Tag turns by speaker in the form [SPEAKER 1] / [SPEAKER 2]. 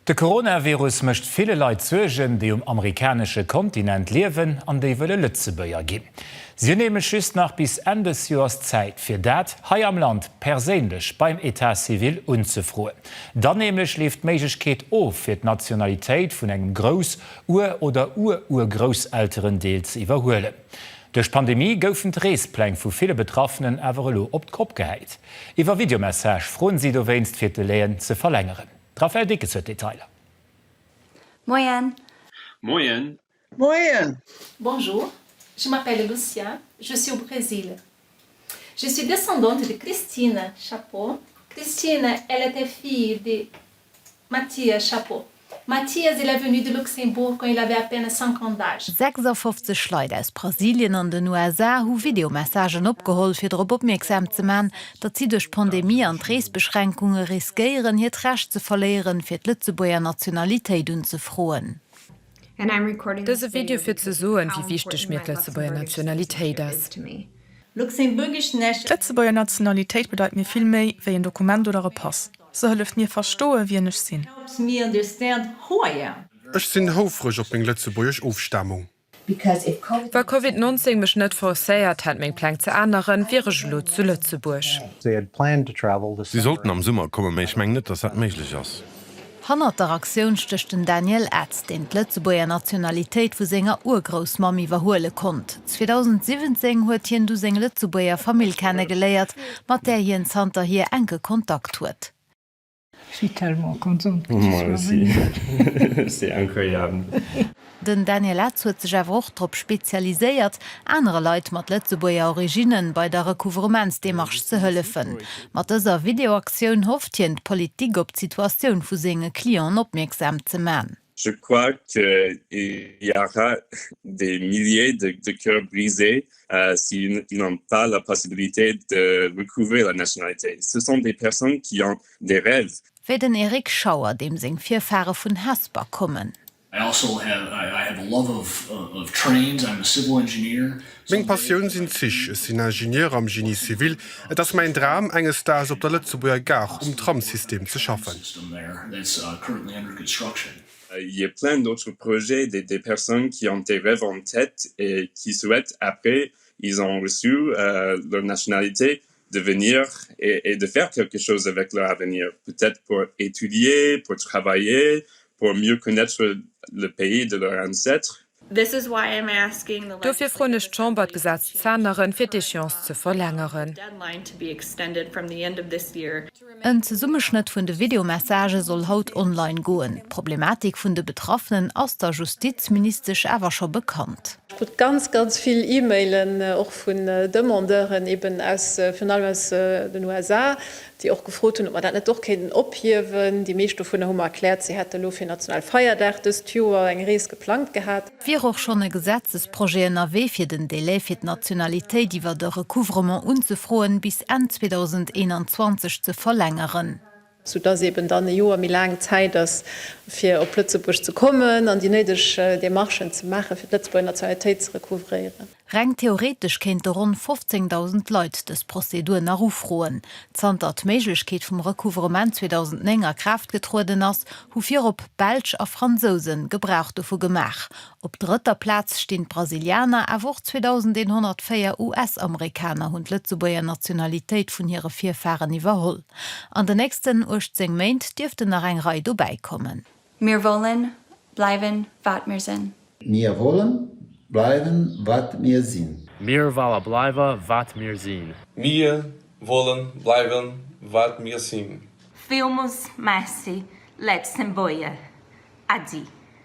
[SPEAKER 1] De Coronavirus mécht ville Leit Suergen, déi um amerikanesche Kontinent liewen an déi wëlle Lëtzebuerger ginn. Si hunn nämlech just nach bis Enn dës Joers Zäit, fir dat hei am Land perséinlech beim Etat civil unzefroen. Dann nämlech leeft d'Méiglechkeet of, fir d'Nationalitéit vun engem Grouss-, Ur oder Ur-Urgrousselterendeel ze iwwerhuelen. Duerch d'Pandemie goufen d'Reespläng vu ville Betraffenen awer elo op d'Kopp gehäit. Iwwer Videomessage froen si dowéinst, fir d'Delaien ze verlängeren. D'Raphaëlle Dickes huet d'Detailer.
[SPEAKER 2] Moien.
[SPEAKER 3] Moien.
[SPEAKER 4] Moien.
[SPEAKER 5] Bonjour, je m'appelle Lucia, je suis au Brésil. Je suis descendante de Christina Chapeau. Christina, elle était fille de Mathias Chapeau. Mathias, il est venu de Luxembourg quand il avait à peine 5 ans d'âge.
[SPEAKER 6] 56 Leit aus Brasilien an den USA hu Videomessagen opgeholl, fir drop opmierksam ze man, datt si duerch d'Pandemie an d'Reesbeschränkunge riskéieren, hiert Recht ze verléieren, fir d'Lëtzebuerger Nationalitéit unzefroen.
[SPEAKER 7] Dëse Video fir ze soen, wéi wichteg mir d'Lëtzebuerger Nationalitéit ass.
[SPEAKER 8] D'Lëtzebuerger Nationalitéit bedeit mir vill méi wéi en Dokument oder e Pass. Se hëlleft mir verstoe wien ech sinn.
[SPEAKER 9] Ech sinn houfreg op meng lëtzebuergesch Ofstamung.
[SPEAKER 7] Wa Covid 19 mech net forcéiert hätt meng Pläng ze änneren, wier ech elo zu Lëtzebuerg.
[SPEAKER 9] Si sollten am Summer kommen, mä ech mengen net, dass dat méiglech ass.
[SPEAKER 6] Hannert der Aktioun stécht den Daniel Etz, deen d'Lëtzebuerger Nationalitéit vu senger Urgroussmamm iwwerhuele konnt. 2017 huet hien du seng Lëtzebuerger Famill kennegeléiert, mat där hien zanterhier enke Kontakt huet.
[SPEAKER 10] Je suis tellement contente que tu
[SPEAKER 3] Moi
[SPEAKER 10] sois
[SPEAKER 3] aussi,
[SPEAKER 10] venue.
[SPEAKER 3] c'est incroyable.
[SPEAKER 6] Den Daniel Etz huet sech awer och drop spezialiséiert, anere Leit mat Lëtzebuerger Originne bei der Recouvrementsdemarche ze hëllefen. Mat dëser Videoaktioun hofft hien, d'Politik op d'Situatioun vu senge Clienten opmierksam ze man.
[SPEAKER 3] Je crois qu'il y aura des milliers de de cœurs brisés s'ils n'ont pas la possibilité de recouvrer la nationalité. Ce sont des personnes qui ont des rêves.
[SPEAKER 6] Wéi den Eric Schauer, deem seng Virfare vun Hesper kommen.
[SPEAKER 9] Meng Passioun sinn d'Zich. Ech sinn Ingenieur am Génie civil. Et ass mäin Dram, enges Daags op der Lëtzebuerger Gare um Tramssystem ze schaffen.
[SPEAKER 3] Il y a plein d'autres projets, des des personnes qui ont des rêves en tête et qui souhaitent après ils ont reçu leur nationalité de venir et et de faire quelque chose avec leur avenir, peut-être pour étudier, pour travailler, pour mieux connaître le pays de leurs ancêtres.
[SPEAKER 7] Dofir froen ech d'Chamber, d'Gesetz z'änneren, fir d'Échéance ze verlängeren.
[SPEAKER 6] En Zesummeschnëtt vun de Videomessagë soll haut online goen. D'Problematik vun de Betraffenen ass der Justizministesch awer scho bekannt.
[SPEAKER 11] Ech krut ganz, ganz vill E-Mailen, och vun Demandeuren eben aus, virun allem aus den USA, déi och gefrot hunn, ob mer dat net och kéinten ophiewen. Déi meescht dovunner hu mer erkläert, si hätte elo fir Nationalfeierdag dëst Joer eng Rees geplangt gehat.
[SPEAKER 6] Et wier och schonn e Gesetzesprojet ënnerwee, fir den Délai fir d'Nationalitéit iwwert e Recouvrement unzefroen, bis Enn 2021 ze verlängeren.
[SPEAKER 11] Soudass eben dann e Joer méi laang Zäit ass, fir op Lëtzebuerg ze kommen an déi néideg Demarchen ze maachen, fir d'Lëtzebuerger Nationalitéit ze recouvréieren.
[SPEAKER 6] Reng theoretesch kéinte ronn 15.000 Leit dës Prozedur nach ufroen. Zanter d'Méiglechkeet vum Recouvrement 2009 a Kraaft getrueden ass, hu virop Belsch a Fransouse Gebrauch dovu gemaach. Op drëtter Plaz stinn d'Brasilianer, awer och 2.104 US-Amerikaner hunn d'Lëtzebuerger Nationalitéit vun hire Virfaren iwwerholl. An den nächsten 18 Méint dierften nach eng Rei dobäikommen.
[SPEAKER 2] Mir wollen bleiwen wat mir sinn.
[SPEAKER 12] Mir wollen bleiwen wat mir sinn.
[SPEAKER 13] Mir wolle bleiwe wat mir sinn.
[SPEAKER 14] Mir wollen bleiwen wat mir sinn.
[SPEAKER 15] Villmols Merci Letzenboier. Adi.